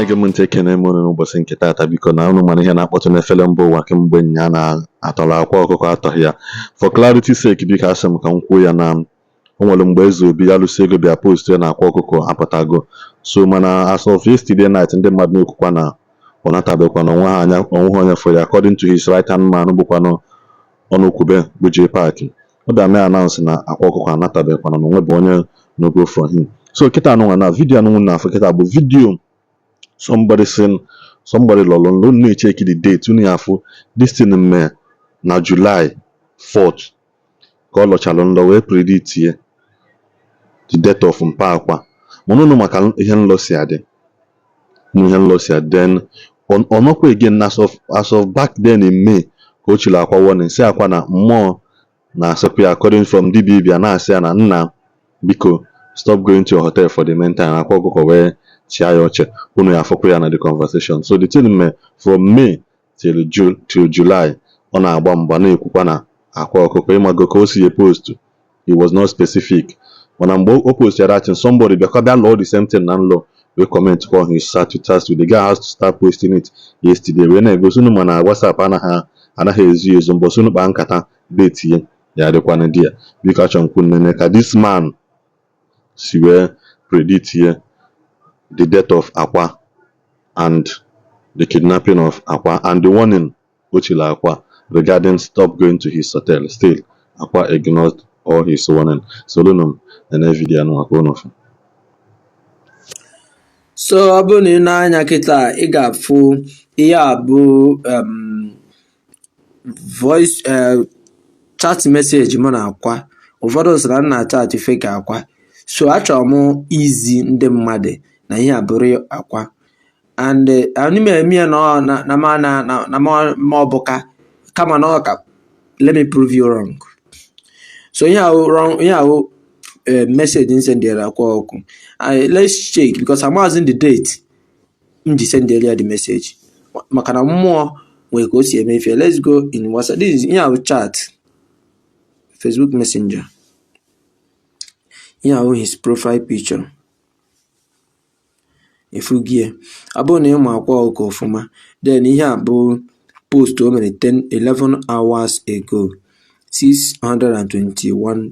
Na-ege m ntị, ekene m unu n'ụbọchị nke taata. Biko, na unu mara ihe na-akpọtụ n'efere mba ụwa kemgbe nya na-atọrọ Akwa Ọkụkọ atọghị ya. For clarity sake, biko, asị m ka m kwuo ya na o nwere mgbe Eze Obi alụsị ego bịa post ya na Akwa Ọkụkọ apụtago. So mana as of yesterday night, ndị mmadụ na-ekwukwa na ọ natabekwa na onwe ha anya onweghị onye fụrụ ya, according to his right hand man, bụkwanụ Ọnụkwube bụ J Park. Ọ bịa mee announce na Akwa Ọkụkọ anatabekwana na onwe bụ onye no go for him. So kịta anụnwa na video anụnwa na afọ kịta bụ video somebody sị somebody lọrọ nlọ. Unu na-echeki the date, unu ya afụ this thing mee na July 4th ka ọ lọchalụ nlọ wee predict ye the death of mpa Akwa. Mana unu maka ihe nlọ si adị, unu ihe nlọ si adị. Then ọ nọkwa again as of back then in May ka o chiri Akwa warning, si Akwa na mmụọ na-asịkwa ya, according from dibia bịa na-asị ya na nna, biko, stop going to your hotel for the meantime. Akwa Ọkụkọ wee chịa ya ọchị. Unu ya afụkwa ya na the conversation. So the thing mee from May till June, till July, ọ na-agba mgba na-ekwukwa na Akwa Ọkụkọ, ịmago ka o si e post, he was not specific. Mana mgbe o post ya that thing, somebody bịakwa bịa lụọ the same thing na nlọ wee comment kwa on his status. The guy has to start posting it yesterday wee na-egosi unu. Ma na WhatsApp anaghị ezu ezu mbọsị unu kpaa nkata date ya ya adịkwana di ya. Biko, achọrọ m kwu nnene ka this man si wee predict ye the death of Akwa and the kidnapping of Akwa and the warning o chiri Akwa regarding stop going to his hotel. Still Akwa ignored all his warning. Solunu m nene video anụnwa ka unu fụ. So ọ bụrụ na ị na-anya kịta, ị ga-afụ ihe a bụ voice chat message mụ na Akwa. Ụfọdụ sị na m na chat fake Akwa, so achọrọ m izi ndị mmadụ na ihe a bụrụ Akwa and anyị m eme ya na ọ na na ma na na na ma ọ bụ ka kama na ọ ka let me prove you wrong. So ihe ahụ wrong, ihe ahụ message m sendere Akwa ọkụ. Let's check, because amaghịzi the date m ji sendere ya the message, maka na mmụọ nwere ka o si eme ife. Let's go in WhatsApp. This is ihe ahụ chat, Facebook Messenger. Ihe ahụ his profile picture efugie. Ọ bụrụ na ịma Akwa Ọkụkọ ọfụma, then ihe a bụ post o mere 10 11 hours ago, 621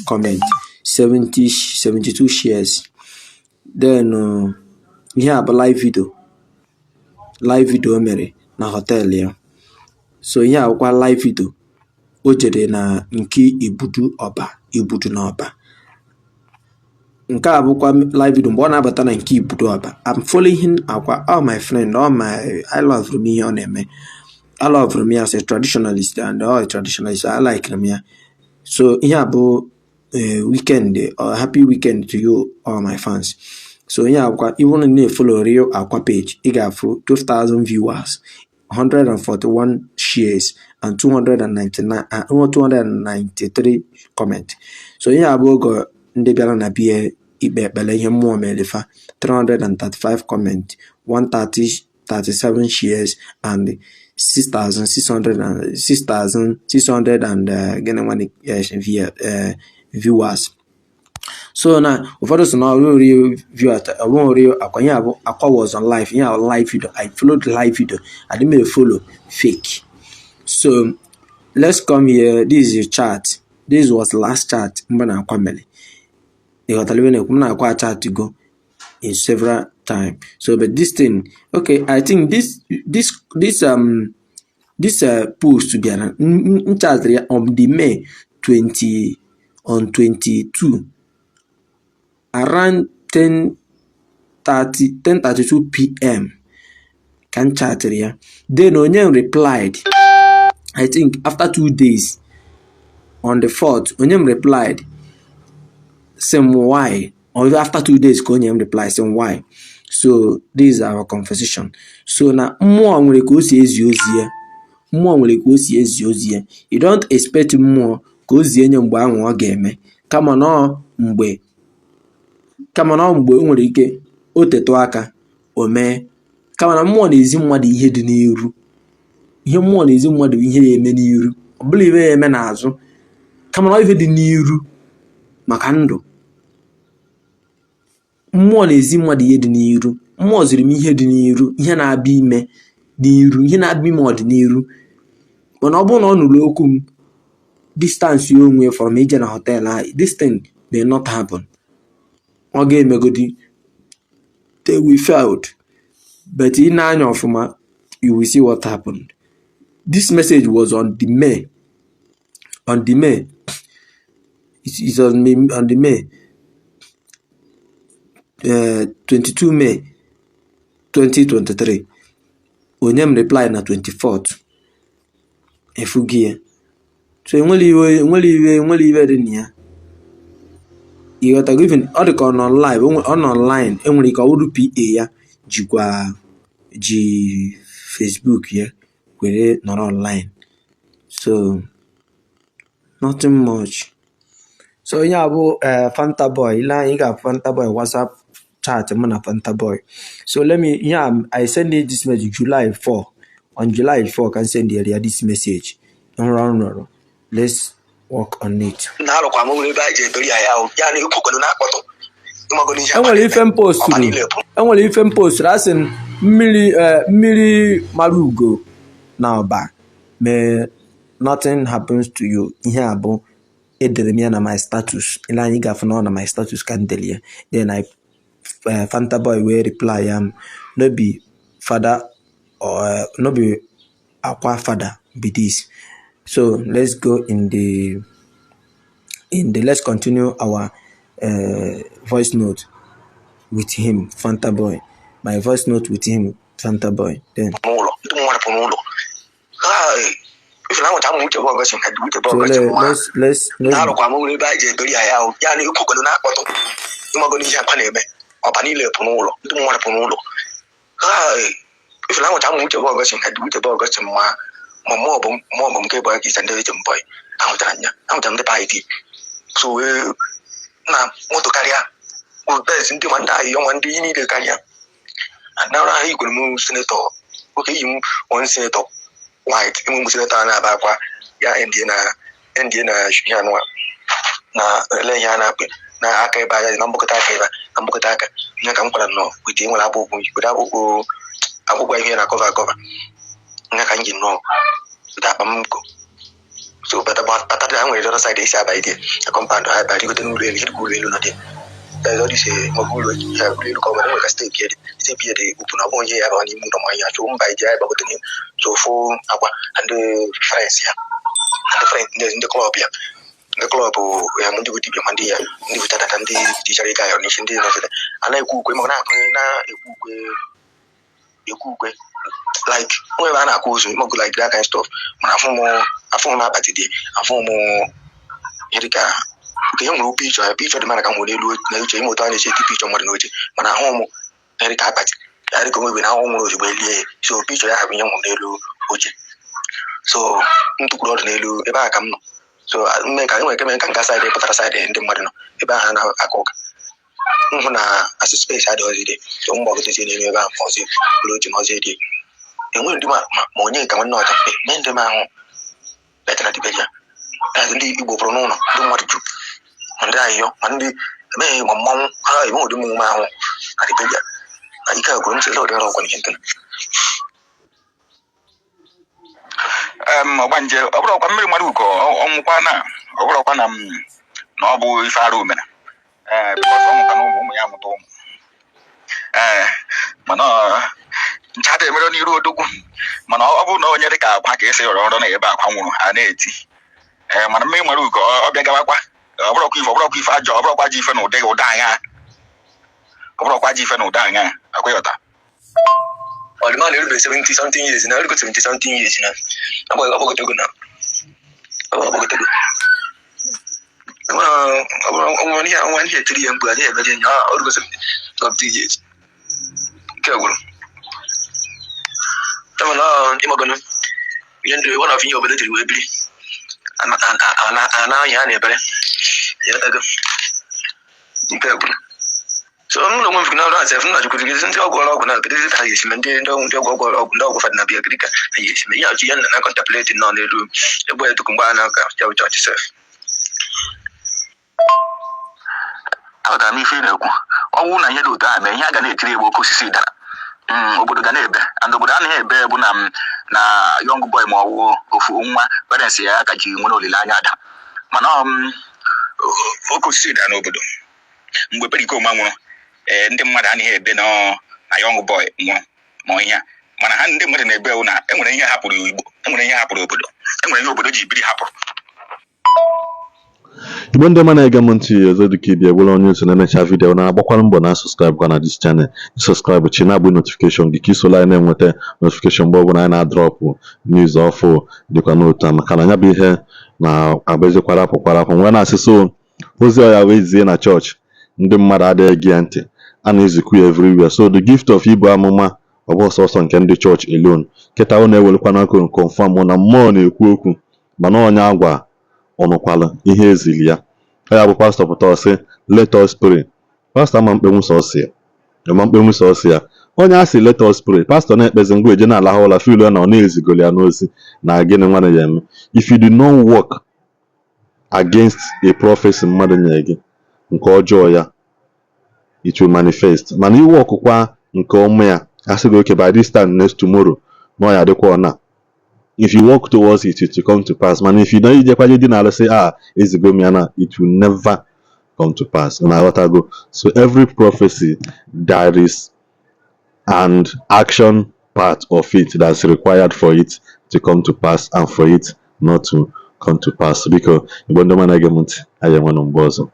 comment, 70 72 shares. Then ihe a bụ live video o mere na hotel ya. So ihe a bụkwa live video o jere na nke Ibudu Ọba, Ibudu na Ọba. Nke a bụkwa live video mgbe ọ na-abata na nke Ibudu Ọba. I'm following Akwa, all my friend, all my, I love m ihe ọ na-eme. I love m ya as a traditionalist and all a traditionalist. I like m ya. So ihe a bụ weekend or happy weekend to you all my fans. So ihe a bụkwa, even na-efollow real Akwa page, ị ga-afụ 12,000 viewers, 141 shares and 299 293 comment. So ihe a bụ oge ndị bịara na bie ikpe ekpere, ihe mmụọ mere fa, 335 comment, 130 37 shares and 6,600 and 6,600 and gịnị nwanne viewers. So na ụfọdụ sị na ọ real viewers, ọ bụghị real Akwa. Ihe a bụ Akwa was on live. Ihe a bụ live video. I followed live video, adị m follow fake. So let's come here. This is a chat. This was last chat mgbe na Akwa mere. Ị ghọtara ebe na-ekwu m na Akwa chat go in several time. So but this thing, okay, I think this post bịara m chatịrị ya on the May 20 on 22 around 10:30 10:32 p.m. ka m chatịrị ya. Then onye m replied, I think after 2 days, on the 4th, onye m replied sị m why, or after 2 days ka onye m reply sị m why. So this is our conversation. So na mmụọ nwere ka o si ezi ozi ya. Mmụọ nwere ka o si ezi ozi ya. You don't expect mmụọ ka o zie nye mgbe ahụ ọ ga-eme, kama na ọ mgbe o nwere ike o tetụ aka o mee. Kama na mmụọ na-ezi mmadụ ihe dị n'iru. Ihe mmụọ na-ezi mmadụ bụ ihe ya eme n'iru, ọ bụla ihe ya eme n'azụ, kama na ọ ife dị n'iru maka ndụ. Mmụọ na-ezi mmadụ ihe dị n'iru. Mmụọ ziri m ihe dị n'iru, ihe na-abịa ime n'iru, ihe na-abịa ime ọdịniru. Mana ọ bụrụ na ọ nụrụ okwu m, distance ya onwe from ije na hotel ahụ, this thing may not happen. Ọ ga-emegodi, they will failed. But ị na-anya ọfụma, you will see what happened. This message was on the May, on the May, it is on the May 22 May 2023. Onye m reply na 24th efugi ya. So enwere iwe, enwere iwe, enwere iwe dị na ya, ịghọtago? Even ọ dị ka ọ nọ live, ọ nọ online. Enwere ike ọ bụrụ PA ya jikwa ji Facebook ya were nọrọ online. So nothing much. So onye a bụ Fanta Boy. Ile anya, ị ga-afụ Fanta Boy WhatsApp chat mụ na Fanta Boy. So let me, yeah, I send it this message July 4. On July 4 ka m send ya this message. Nrọ nrọrọ, let's work on it. Na alụkwa m nwere ebe anyị ji eberi ya, ya ahụ ya na ekwukwenu na-akpọtụ ịmagoro ihe. Enwere ife m posturu. Ọba niile bụ Enwere ife m posturu, asị m mmiri, mmiri mara ugo na ọba, may nothing happens to you. Ihe a bụ edere m ya na my status. Ile anyị ga-afụ na ọ na my status ka m dere ya. Then I Fanta Boy wee reply ya m, no be father or no be akwa father be this. So let's go in the let's continue our voice note with him, Fanta Boy. My voice note with him, Fanta Boy, then n'ụlọ ndị mmadụ pụ n'ụlọ ha ife na anwụcha m uche bụ ọgọchị nka uche bụ so ọgọchị nwa. let's Na alụkwa m nwere ebe anyị ji eberi ya, ya ahụ ya na ekwukwenu na-akpọtụ ịmagoro ihe akwa na-eme. Ọba niile pụ n'ụlọ, ndị mmadụ pụ n'ụlọ ha ife na anwụcha m uche bụ ọgọchị nka uche bụ ọgọchị mma. Ma mmụọ bụ nke bụ aka isa ndị eji mbọ ahụtara nya, ahụtara m ndị paiti so wee na moto karịa bes ndị ma ndị ahịhịa nwa ndị ihe niile karịa nara ahụ igwere m senator oke iyi m one senator white enwe m senator a na-aba akwa ya ndie na ndie na ihe anụwa na ele ihe a na-akpị na aka ebe anya na mgbakọta aka ebe na mgbakọta aka ihe ka m kwara nnọọ wete nwere akpụkpọ were akpụkpọ ihe na cover cover ihe ka m ji nnọọ wete akpa m ko. So bata bata ha nwere other side esi aba ide na compound ha ebe rigote n'ụlọ elu ihe ụlọ elu na dị. There is all this maọbụ ụlọ ya ụlọ elu ka ọ nwere nwere ka step ya dị, step ya dị open. Ọ bụghị onye ya bawa n'ime ụlọ ma ya chụọ mba ije ya gbagote n'ime. So fụ akwa na ndị friends ya na ndị friends ndị club ya, ndị club ya, ma ndị bụ dibịa, ma ndị ya ndị bụ tata, ndị tichara ịga ya n'isi, ndị nọsịrị a na-ekwu ukwe maka na-akụ na-ekwu ukwe ekwu ukwe like nwe ebe a na-akụ ozu maọbụ like that kind stuff. Mana afụ m akpati dị, afụ m ihe dịka nke ihe nwere picture ya, picture dị mara ka m nwere elu na uche ime otu a na-eche eti picture mmadụ n'oche. Mana ahụ m ihe dịka akpati ya dịka onwe na ahụ nwụrụ ozugbo elie ya. So picture ya hapụ ihe m hụrụ n'elu oche. So m tụkwuru ọdụ n'elu ebe ahụ ka m nọ. So mme ka enwere ike eme ka nka side pụtara side ndị mmadụ nọ ebe ahụ a na-aka ụka, m hụ na asị space adịghịzi dị. So m gbagotezie n'elu ebe ahụ ọzọ ụlọ oche m ọzọ dị enweghị ndị ma onye ka nwanne ọja mpe mee ndị m ahụ betara dibịa ya. That's ndị Igbo pụrụ n'ụlọ, ndị mmadụ juru, ma ndị ahịhịọ, ma ndị emeghị, ma mmanwụ ha enweghị ụdị mmụọ ahụ na dibịa na ike gwụrụ m sị ụdị ọrụ ọgwụ ihe ntụnụ. Ọgbanje ọ bụrụkwa mmiri mmadụ ugo ọnwụkwa na ọ bụrụkwa na m na ọ bụ ife arụ mere, ee, because ọ mụta na ụmụ ụmụ ya amụta ụmụ, ee, mana ncha dị emere n'iru odogwu. Mana ọ bụrụ na onye dị ka akwa ka esi rọrọ nrọ na ebe akwa nwụrụ a na-eti, ee, mana mmiri mara ugo ọ bịa gawakwa. Ọ bụrụkwa ife, ọ bụrụkwa ife ajọ, ọ bụrụkwa ji ife na ụdị ụda anya, ọ bụrụkwa ji ife na ụda anya akwa ịghọta. Ọdịmala erube 70 something years na erugo 70 something years na agbagotego na agbagotego. Ọnwa ihe ọnwa ihe etiri ya mkpu adịghị emeri ya. Ọ rugo 70 something years nke gwụrụ. Kama na ịmagonu ihe ndị one of ihe obodo jiri wee biri ana anya a na-ebere ya dago nke gwụrụ. So m na onwe m fikiri na ọrụ asef m na jukwuru gị ndị ọgwụ ọrụ ọgwụ na kedu ka ha ga-esi mee ndị ọgwụ ọgwụ ọgwụ ndị ọgwụ fadị na bịa kedu ka ha ga-esi mee ihe achị ihe na contemplate nọ n'elu egbe ya tupu mgbe a na-aka ya bụ chọọchị sef. Aghọtara m ife ị na-ekwu. Ọ Ọ bụrụ na ihe dị otu ahụ mee, ihe a ga na-etiri egbe oke osisi dara. Obodo ga na-ebe, and obodo anaghị ebe bụ na young boy ma ọ bụ ofu nwa parents ya ka ji nwere olileanya ada, mana oke osisi dara n'obodo mgbe Pericoma nwụrụ. Ee, ndị mmadụ anaghị ebe nọ na young boy nwụrụ ma ihe a, mana ha ndị mmadụ na-ebe wụ na enwere ihe hapụrụ Igbo, enwere ihe hapụrụ obodo, enwere ihe obodo ji biri hapụrụ. Igbo ndị ọma na-ege m ntị, ọzọ dịka ibe bụrụ onye nso na-emecha video, na-agbakwara mbọ na subscribe kwa na this channel. Subscribe chi na-agbụ notification gị ka isola anyị na-enweta notification mgbe ọbụla anyị na-adrop news ọfụ dịkwa n'otu a, maka na ya bụ ihe na-agbazi kwarapụ kwarapụ. Nwee na-asị so ozi ọya wee zie na chọọchị, ndị mmadụ adịghị ege ya ntị, a na-ezikwu ya everywhere. So the gift of ibu amụma, ọ bụ sọsọ nke ndị chọọchị alone. Kịta ọ na-ewelekwa n'aka confirm na mmụọ na-ekwu okwu, mana onye agwa ọnụkwala ihe ezili ya. Ọ ya bụ pastọ pụta, ọ sị, "Let us pray." Pastọ ama mkpenwu sọsọ ya, ama mkpenwu sọsọ ya. Onye a sị, "Let us pray," pastọ na-ekpezi ngwa eje na-alahụ ụla, feel na ọ na-ezigoli ya n'ozi na gịnị nwanne ya eme. If you do not work against a prophecy mmadụ nyere gị nke ọjọọ ya, it will manifest. Mana iwe ọkụkwa nke ọma ya, asị gị, "Okay, by this time next tomorrow," na ọ ya adịkwa ọna. If you work towards it, it will come to pass. Mana if you don't, ijekwaje dị n'ala sị, "Ah, ezigo m ya," na it will never come to pass. Na aghọtago? So every prophecy, there is an action part of it that's required for it to come to pass and for it not to come to pass. Biko, Igbo ndị ọma na-ege m ntị, anyị enwenụ mgbe ọzọ.